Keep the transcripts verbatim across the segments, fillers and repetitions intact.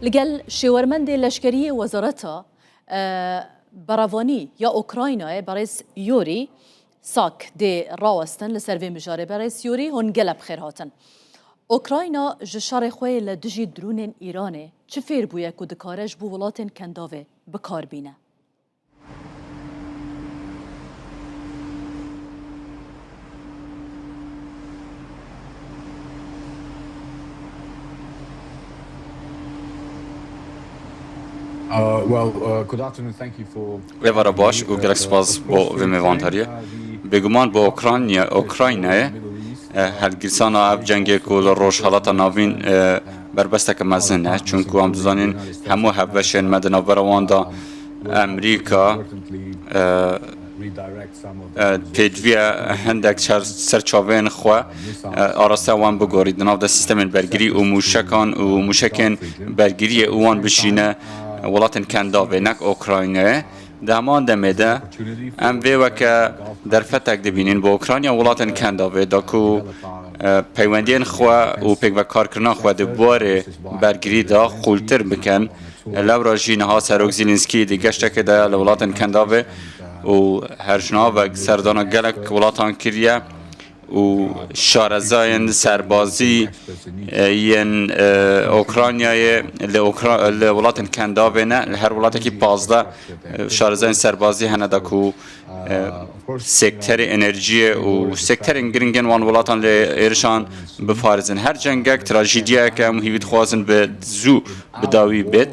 Li gel şêwermendê leşkeriyê Wezareta, e, Berevanî ya Ukraynayê, berêz Yorî Sak dê rawestin. Li ser vê mijarê, berêz Yorî, hûn gelek bi xêr hatin. Ukrayna ji şerê xwe yê li dijî drûnên Îranê çi fêr bûye ku dikare ji bo welatên Kendavê bi kar bîne? Uh, well, uh, good afternoon. Thank you for Êvara baş û gelek spas bo vê mêvandariyê. Bêguman bo Ukrayna, Ukraynayê, e, helgirsana ev cengê ku li Rojhelata Navîn, e, berbesteke mezin e. Çunku em dizanin hemû hevbeşên me di navbera wan de Amerîka, e, e, pêdiviye hindek çer-, serçaveyên xwe, e, araste wan bigorî di nav de sîstemên bergirî û mûşekan û mûşekên bergiriyê û wan bişîne welatên Kendavê, nek Ukraynayê. Di heman demê de em vê weke derfetek dibînin bo Ukrayna û welatên Kendavê de ku, e, peywendiyên xwe û pêkvekarkirina xwe di warê bergirî de qûltir bikin. Lewra jî niha Serok Zelensky di geştekê de ye li welatên Kendavê û her ji navek serdana gelek welatan kiriye û şarezayên serbazî, e, yên, e, Ukraynayê li Ukra-, li welatên Kendavê ne, li her welatekî pazdeh, e, şarezayên serbazî hene da ku, e, sekterê enerjiyê û sekterên giringên wan welatan li êrişan biparêzin. Her cengek trajîdiyeyek e, em hîvî dixwazin bi zû bi dawî bêt.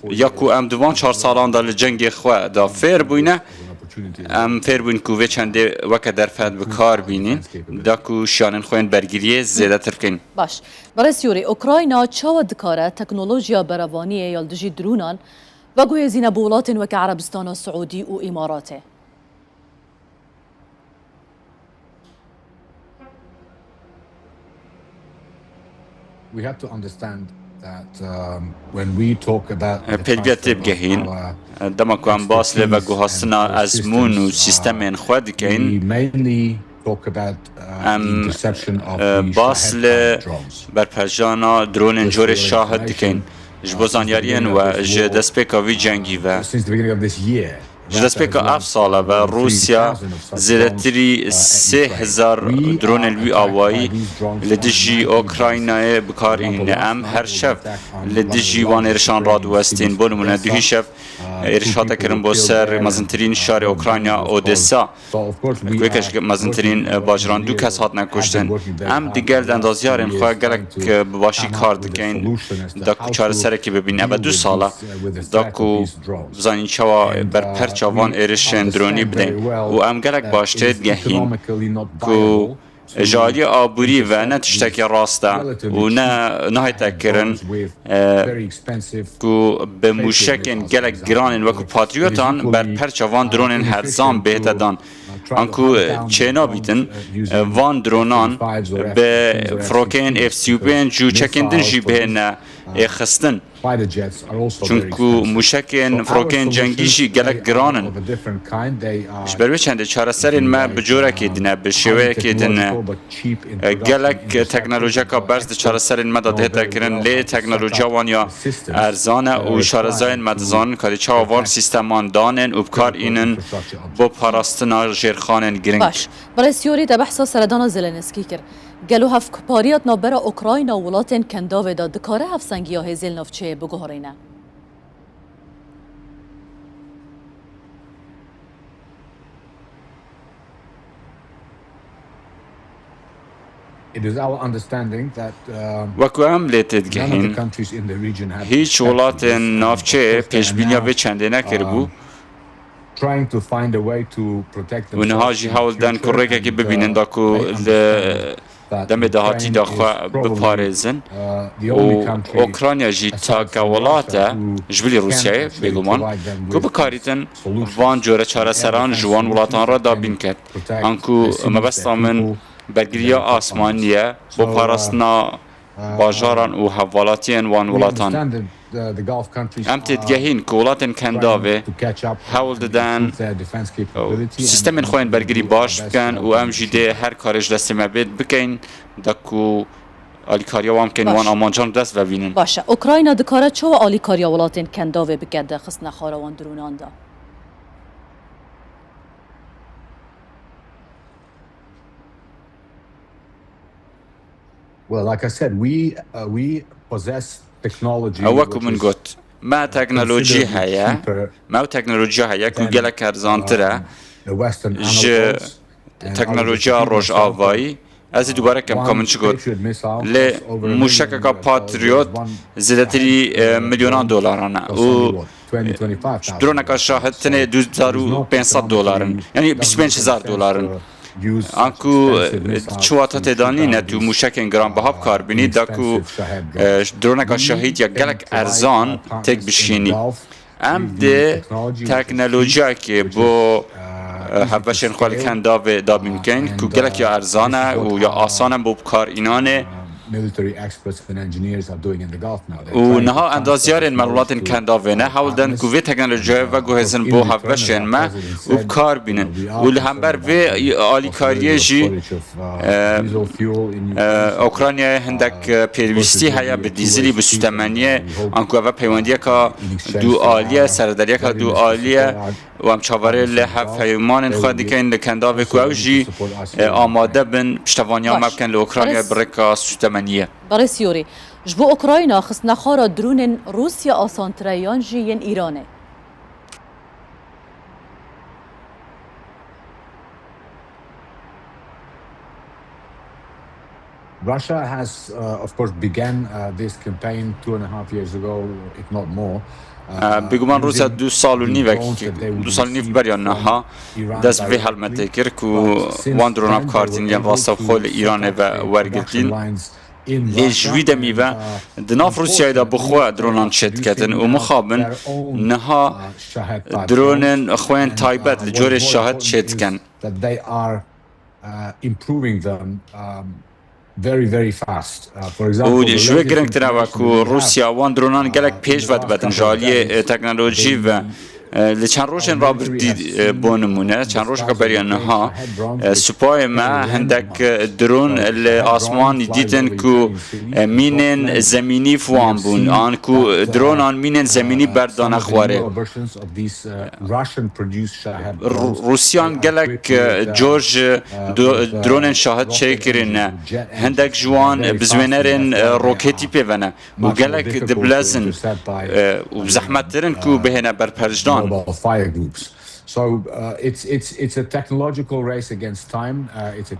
Ya ku em di van çar salan de li cengê xwe de fêr bûyne, em fêr bûyn ku vê çendê weke derfet bi kar bînîn, da ku şiyanên xwe yên bergiriyê zêdetir bikeyn. Baş. Berêz Yorî, Ukrayna çawa dikare teknolojiya berevaniyê ya li dijî drûnan veguhêzîne bo welatên weke Erebistana Siûdî û Îmaratê? We have to understand that, um, when we talk about the Pêdiviya transfer of têbigehîn, our dema ku em bas lê veguhastina ezmûn û sîstemên xwe dikeyn, we mainly talk about, uh, em, the interception of, e, the bas Shahed lê drones. Berpejana dronên corê Şahid dikeyn. Ji bo zanyariyên we, ji destpêka vî cengî ve, since the beginning of this year, ji destpêka ev sala ve Rûsya zêdetirî sê hezar dronên wî awayî li dijî Ukraynayê bi kar înîne. Em her şev li dijî wan êrişan radiwestîn. Bo nimûne, duhî şev êriş hate kirin bo ser mezintirîn şarê Ukrayna, Odessa. Weke ji mezintirîn, e, bajaran du kes hatine kuştin. Em digel endaziyarên xwe gelek, e, bi başî kar dikeyn, da ku çareserekê bibîn. Eve du sal e, da ku bizanîn çawa berperça van êrişên dronî bideyn. Û em gelek baş têdigehîn ku ji aliyê aborî ve ne tiştekî rast e û ne nahête kirin, e, ku bi mûşekên gelek giranên wekî Patriotan berperça van dronên herzan bihête dan. Anku çênabîtin, e, van dronan bi firokeyên F sî û pênc û çekên din jî bihêne êxistin. Çunku mûşekên firokeyên cengî jî gelek giran in. Ji ber wê çendê çareserên me bi corekê din e, bi şêweyekê din e. E, gelek teknolojiyeka berz di çareserên me de dihête kirin, lê teknolojiya wan ya erzan e û şarezayên me dizanin karî çawa van sîsteman danên û bi kar înin bo parastina jêrxanên giring. Baş. Birêz Yorî, te behsa seredana Zelenskî kir. Gelo hevpariya di navbera Ukrayna û welatên Kendavê de dikare hevsengiya hêzên navçeyê biguherîne? It is our understanding that, um, Wekî em lê têdigihîn, hîç welatên navçeyê pêşbîniya vê çendê nekiribû. Û niha jî hewl den ku rêkekê bibînin da ku li demê dahatî de xwe biparêzin. Û Ukrayna jî take welat e ji bilî Rûsyayê, bêguman, ku bikarîtin van cure çareseran ji wan welatan re dabîn ket. Anku mebesta min bergiriya asmanî ye bo parastina bajaran û hevwelatiyên wan welatan. Em têdigehîn ku welatên Kendavê hewl diden sîstemên xwe yên bergirî baş bikin û em jî dê her karê ji destê me bêt bikeyn, da ku alîkariya wan bikin, wan amancan dest vebînin. Baş e. Ukrayna dikare çawa alîkariya welatên Kendavê bike di xistina xwe re wan dronan de? Well, like I said, we, uh, we possess technology. Ew wek min got, me teknolojî heye, me ew teknolojiya heye ku gelek erzantir e ji teknolojiya rojavayî. Ez ê dubare kem ka min çi got. Lê mûşekeka Patriot zêdetirî, e, milyonan dolaran e û droneka Şahid tenê du hezar û pênc sed dolar in. Yanî bîst û pênc hezar dolar in. Anku, e, çi wate tê de nîne tu mûşekên giranbiha bi kar bînî, da ku, e, droneka Şahid ya gelek erzan têk bişînî. Em dê teknolojiyekê bo, e, hevbeşên xwe li Kendavê dabîn bikeyn ku gelek ya erzan e û ya asan e bo bikarînanê. Û niha endazyarên me li welatên Kendavê ne, hewl den ku vê teknolojiyayê veguhêzin bo hevbeşên me û bi kar bînin. Û li hember vê alîkariyê jî, e, e, Ukraynayê hindek, e, pêwîstî heye bi dîzilî, bi sûtemeniyê, anku ev e peywendiyeka dualî ye, serederiyeka dualî ye. Û em çaverê li hev heywanên xwe dikin li Kendavê ku ew jî, e, amade bin piştevaniya me bikin li Ukraynayê bi rêka sûtemeniyê. Berêz Yûrî, ji bo Ukrayna xistina xwe re dronên Rûsya asantir e yan jî yên Îranê? Russia has, uh, of course, began, uh, this campaign two and a half years ago, if not more. Uh, Bêguman Rûsya du sal û nîvek, du sal û nîv beriya niha dest bi vê helmetê kir ku wan drona bi kar tînin yên rastewxo li Îranê ve wergirtîn. Lê ji wî demî ve di nav Rûsyayê de bi xwe dronan çêdiketin û mixabin niha dronên xwe yên taybet li corê Şahid çêdikin. Û ji wê girîngtir ew e ku Rûsya wan dronan gelek pêş ve dibetin ji aliyê, e, teknolojî ve. E, li çend rojên rabirtî, e, bo nimûne, çend rojeka beriya niha, e, supayê me hindek, e, dron li asmanî dîtin ku, e, mînên zemînî bi wan bûn, an ku dronan mînên zemînî berdane xwarê. Rû-, Rûsyan gelek, e, cor ji do-, dronên Şahid çêkirine. Hindek ji wan bizwênerên, e, roketî pê ve ne û gelek dibilezin, e, û zehmettir in ku bihêne ber perjdan.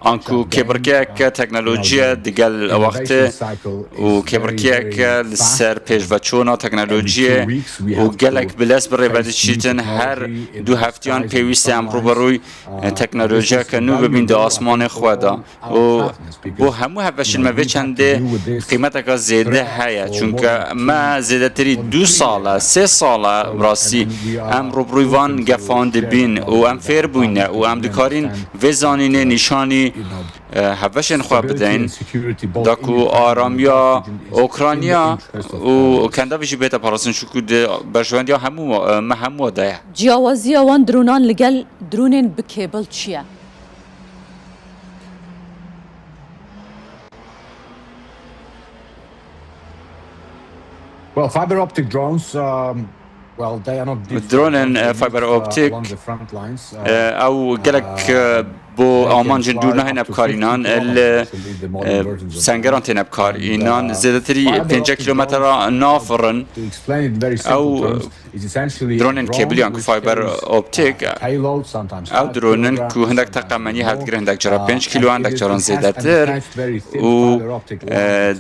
Anku kêbirkeyeke teknolojiyê digel wextê û kêbirkeyeke li ser pêşveçûna teknolojiyê û gelek bilez bi rê ve diçîtin, her du heftiyan pêwîst e em rû bi rûy, e, teknolojiyeke nû bibîn di asmanê xwe de. Û bo hemû hevbeşên me vê çendê qîmeteka zêde heye, çunke me zêdetirî du sal e, sê sal e, bi rastî em rûbirûyî van gefan dibîn û em fêr bûyne û em dikarîn vê zanînê nîşanî, e, hevbeşên xwe bideyn, da ku aramiya Ukrayna û Kendavê jî bête parastin, çunku di berjewendiya hemû, e, me hemû de ye. Ciyawaziya wan dronan li gel dronên bi kêbil çi ye? Well, fiber optic drones, um, well, they are not different. Dronên, eh, fiber optic, eh, ew gelek, eh, bo amancên dûr nahêne bikarînan, eh, li, eh, sengeran têne bikarînan. Zêdetirî pêncî kilometre nafirin. Ew Dronên kêbiliyan ku fiber optik, ew dronin ku hindek teqemenî hevdigirin, hindek cara pênc kîlo, hindek caran zêdetir û, e,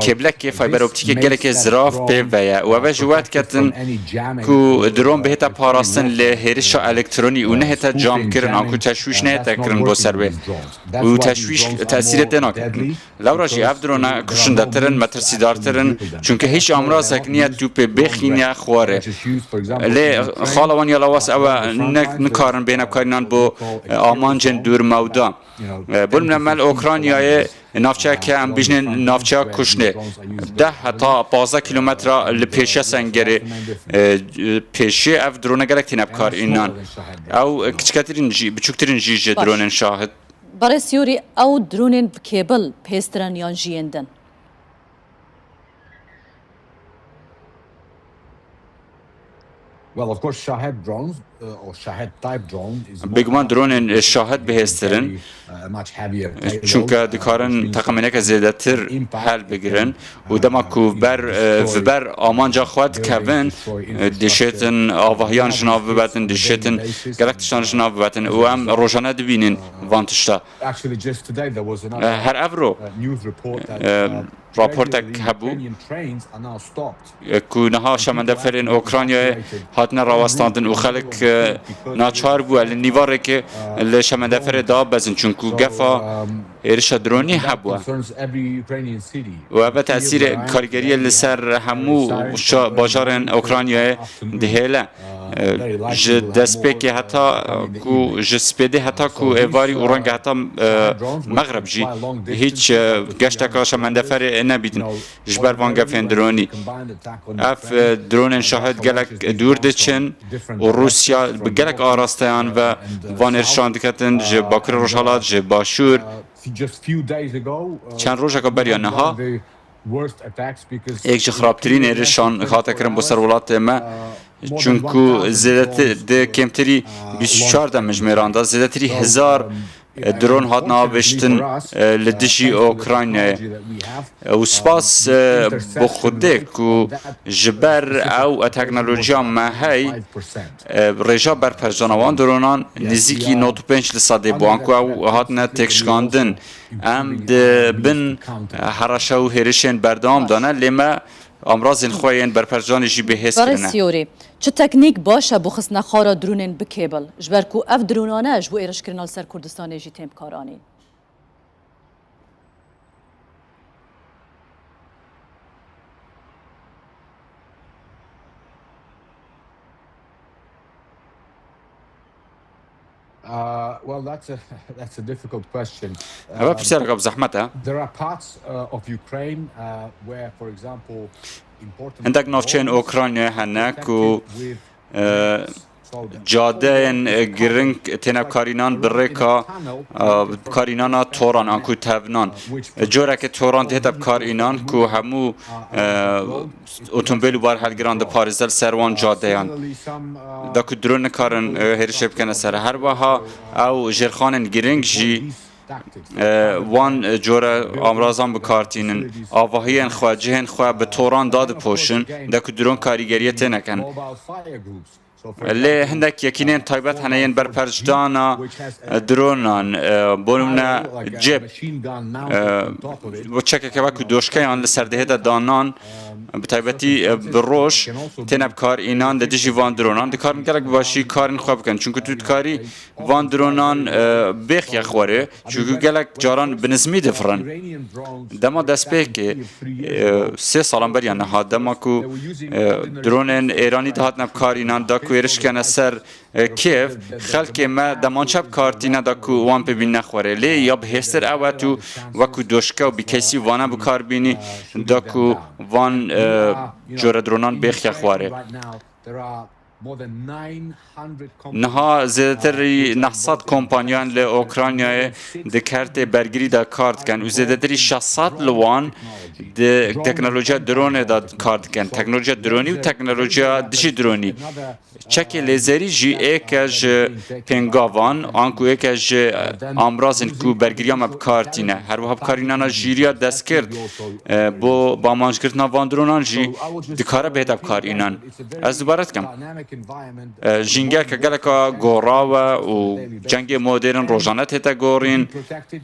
kêbilekê fiber optikê gelekê zirav pê ve ye û ev e ji we diketin ku dron bihête parastin lê hêrişa elektronî û nehête camkirin an ku teşwîş nehête kirin bo ser wê û teşwîş tesîrê tê nakirin. Lewra jî ev drone kuşindetir in, metirsîdartir in, çunke hîç amrazek niye tu pê bêxîne xwarê. Lê xala wan ya lawas ew e, ne, nikarin bêhne bikarînan bo, e, amancên dûrmewda. E, bo nimûne me li Okraynayê navçeyeke em bîjnên navçeya Kuşnê, deh heta pazdeh kîlometre li pêşiya sengerê, e, pêşiyê ev drone gelek tîne bikarînan. Ew kiçiketirîn jî, biçûktirîn jî ji dronên şahid. Berêz Yûrî, ew dronên bi kêbil pêstir in yan jî yên din? Well, of course, Shahed drones, uh, or Shahed type drone is much, Bêguman much dronên, e, Shahed bihêztir in, very, uh, much heavier payload, çunke uh, dikarin which means teqemêneke zêdetir helbigirin û dema ku ber, e, vi ber amanca xwe dikevin, e, dişêtin avahiyan ji nav bibetin, dişêtin gelek tiştan ji nav bibetin û em rojane dibînin van tişta. E, her evro, e, raportek hebû, e, ku niha şemendeferên Ukraynayê hatine rawestandin û xelk, e, naçar bûye li nîvarêkê li şemendeferê dabezin, çunku gefa êrişa dronî hebûye. Û ev e tesîrê karîgeriyê li ser hemû şa-, bajarên Ukraynayê dihêle. E, ji destpêkê heta, e, ku, ji spêdê heta ku êvarî û renge heta, e, mexreb jî hîç, e, geşteka şemendeferê nebîtin ji ber van gefên dronî. Ev, e, dronên Şahed gelek dûr diçin û Rûsya bi gelek arasteyan ve van êrişan diketin ji Bakurê Rojhelat, ji Başûr. Çend rojeka beriya niha, Yek ji xirabtirîn êrişan hate kirin bo ser welatê me, çunku zêdetir, di kêmtirî bîst û çar de mijmêran de zêdetirî hezar dron hatin avêştin, e, li dijî Ukraynayê. E, û spas, e, bo Xwedê ku ji ber ew, e, teknolojiya me hey, e, rêja berpejana wan dronan nêzîkî nod û pênc li sedê bû, anku ew hatine têkşikandin. Em di bin hereşa û hêrişên berdewam de ne, lê me amrazên xwe yên berpejdanê jî bihêz kirine. Barê Sîyorî, çi teknîk baş e bo xistina xwe re dronên bi kêbil? Ji ber ku ev dronane ji bo êrişkirina li ser Kurdistanê jî tên bi kar anîn. Uh, well, that's a, that's a difficult question. Ev Um, pirsyareka bi zehmet e. There are parts, uh, of Ukraine, uh, where, for example, important Hindek navçeyên roads Ukraynayê hene ku, protected with e, cadeyên, e, giring têne karînan bi rêka, e, karînana toran an ku tevnan. E, coreke toran dihête bi kar înan ku hemû, e, otomobîl û barhelgiran diparêze li ser wan cadeyan. Da ku drone nikarin, e, hêrişê bikene ser. Her wiha ew jêrxanên giring jî, e, wan, e, cure amrazan bi kar tînin. Avahiyên xwe, cihên xwe bi toran dadipoşin, da ku drone karîgeriyê tênekin. Lê hindek yekînên taybet hene yên berpejidana, e, dronan, e, bo nimûne cep, e, bo çekeke wekû doşkeyan li ser dihête danan, bi taybetî, e, bi roj têne bi kar înan li dijî van dronan. Dikarin gelek bi başî karên xwe bikin. Çunku tu dikarî van dronan, e, bêxiye xwarê. Çunku gelek caran bi nizmî difirin. Dema destpêkê, e, sê salan beriya niha, dema ku, e, dronên Êranî dihatine bi kar înan, da ku êriş kene ser, e, Kiev, xelkê me demançe bi kar tîne da ku wan pê bînine xwarê. Lê ya bihêztir ew e tu wekû doşke û bîkesî vane bi kar bînî, da ku van, e, cure dronan bêxiye xwarê. Niha zêdetirî neh sed kompanyan li Ukraynayê di kertê bergirî de kar dikin û zêdetirî şeş sed li wan di teknolojiya dronê de kar dikin. Teknolojiya dronî û teknolojiya dijî dronî. Çekê lêzerî jî êke ji pêngavan, anku êke ji amrazên ku bergiriya me bi kar tîne. Her wiha bikarînana jîriya destgirt, e, bo bi amanckirtina van dronan jî dikare bihête bikarînan. Ez dubare dikim. E, jîngeke geleka goraw e û cengê modern rojane tête gorîn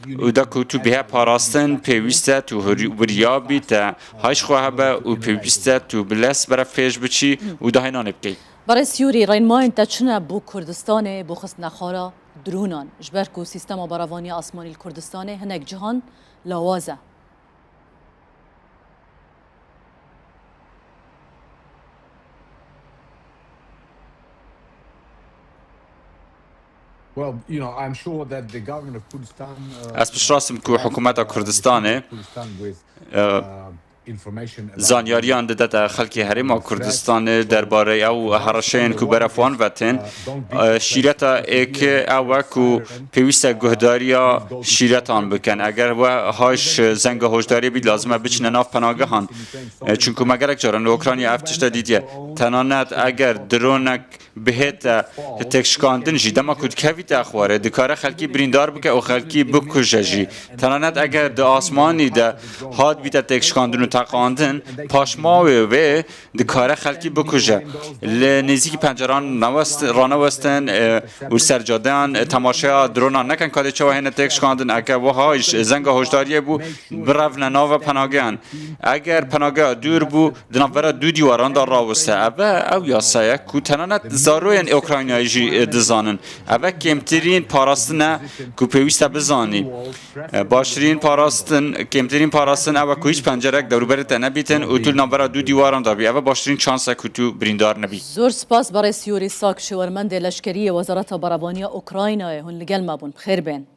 û da ku tu bihê parastin, pêwîst e tu hur-, wirya bî, te hayş xwe hebe û pêwîst e tu bi lez berevpêş biçî û dahênanê bikey. Barê Sîyorî, rênmayên te çi ne bo Kurdistanê, bo xistina xwe re dronan? Ji ber ku sîstema berevaniya asmanî li Kurdistanê hinek cihan lawaz e. Well, you know, I'm sure that the government of Kurdistan, uh, Ez piştrast im ku hikûmeta Kurdistanê, Kurdistan with, e, uh, Zanyariyan didete xelkê Herêma Kurdistanê derbarê ew hereşeyên ku beref wan vetin. E, şîreta êk ew e ku pêwîst e guhdariya şîretan bikin. Eger we haj zenga hoşdariyê bî, lazim e biçine nav penagehan. E, çunku me gelek caran li Ukrayna ev tişte dîtiye. Tenanet eger dronek bihête têkşikandin jî, dema ku dikevîte xwarê, dikare xelkî birîndar bike û xelkî bikuje jî. Tenanet eger di asmanî de hat bîte têkşikandin û teqandin, paşmawê wê dikare xelkî bikuje. Li nêzîkî penceran newest-, ranewestin, e, û ser cadeyan, e, temaşeya dronan nekin, kadê çawa hêne têkşikandin. Eke wiha jî zenga hoşdariyê bû, birevne nava penageyan. Eger penageya dûr bû, di navbera du dîwaran de raweste. Ev e, ew yasaya ku tenanet zaroyên Ukraynayê jî, e, dizanin. Ev e kêmtirîn parastin e ku pêwîst e bizanî. E, baştirîn parastin, kêmtirîn parastin ew e ku hiç pencerek dewrûberê te nebîtin û tu li navbera du dîwaran de bî. Ev e baştirîn çans e ku tu birîndar nebî. Zor spas, Berêz Yûrî Sak, şêwermendê leşkerî yê Wezareta Berevanî ya Ukraynayê. Hûn li gel me bûn. Bi xêr bên.